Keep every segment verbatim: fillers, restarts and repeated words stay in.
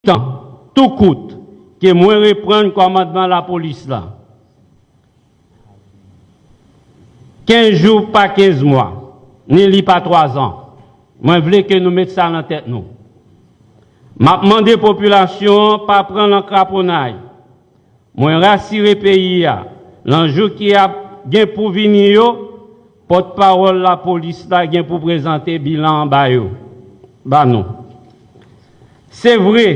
tan tou kout ke mwen reprann kòmandman lapolis la. Kenz jou pa kenz mwa, ni li pa twazan. Mwen vle ke nou met sa nan tèt nou. M ap mande popilasyon an pa pran nan kraponnay. Mwen rasire peyi a, nan jou ki ap gen pou vini yo, pòtpawòl lapolis la gen pou prezante bilan an ba yo, ba nou. Se vre,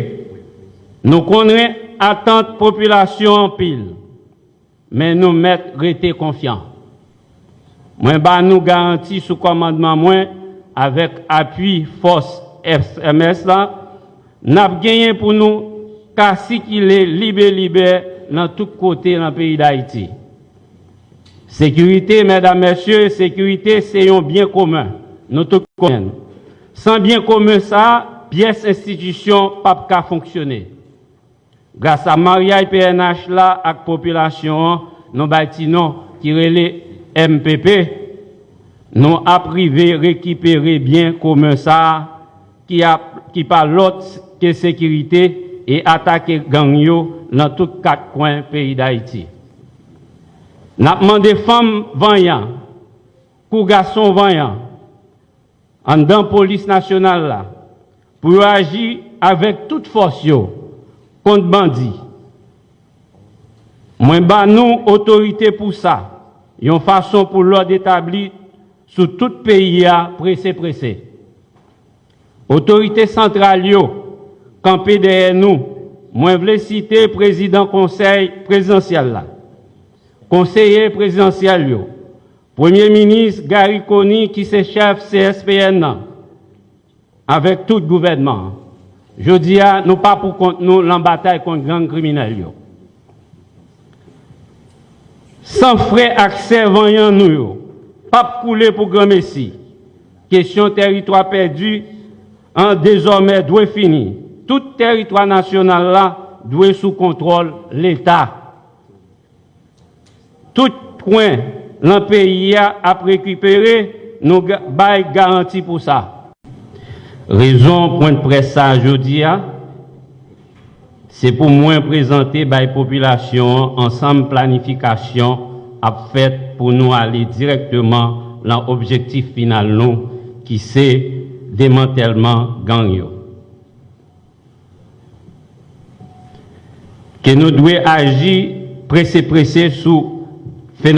nou konnen atant popilasyon anpil, men nou mèt rete konfyan. Mwen ba nou garanti sou kòmandman mwen, avèk apui fòs F M S la, n ap genyen pou nou ka sikile libelibè nan tout kote nan peyi Dayiti. Sekirite, medam, mesye, sekirite se yon byen komen. Nou tout konnen. San byen komen sa, pyès enstitisyon p ap ka fonksyone. Gras a maryaj P N H la ak popilasyon an, nou bay ti non ki rele M P P, nou ap rive rekipere byen komen sa a ki ap, ki pa lòt ke sekirite e atake gang yo nan tout kat kwen peyi Dayiti. N ap mande fanm vanyan kou gason vanyan anndan polis nasyonal la pou yo aji avèk tout fòs yo kont bandi. Mwen ba nou otorite pou sa, yon fason pou lòd etabli sou tout peyi a prese prese. Otorite santral yo kanpe dèyè nou. Mwen vle site prezidan konsèy prezidansyèl la, konseye prezidansyèl yo, premye minis Garry Conille ki se chèf C S P N nan, avèk tout gouvènman an. Jodi a, nou pa pou kont nou lan batay kont gang kriminèl yo. San frè ak sè vanyan nou yo p ap koule pou granmesi. Kesyon tèritwa pèdi an dezòmè dwe fini. Tout tèritwa nasyonal la dwe sou kontwòl Leta. Tout kwen lan peyi a ap rekipere, nou ga- bay garanti pou sa. Rezon pwen près sa a jodi a, se pou mwen prezante bay popilasyon an ansanm planifikasyon ap fèt pou nou ale dirèkteman lan objektif final nou, ki se demantèlman gang yo. Ke nou dwe aji prese prese sou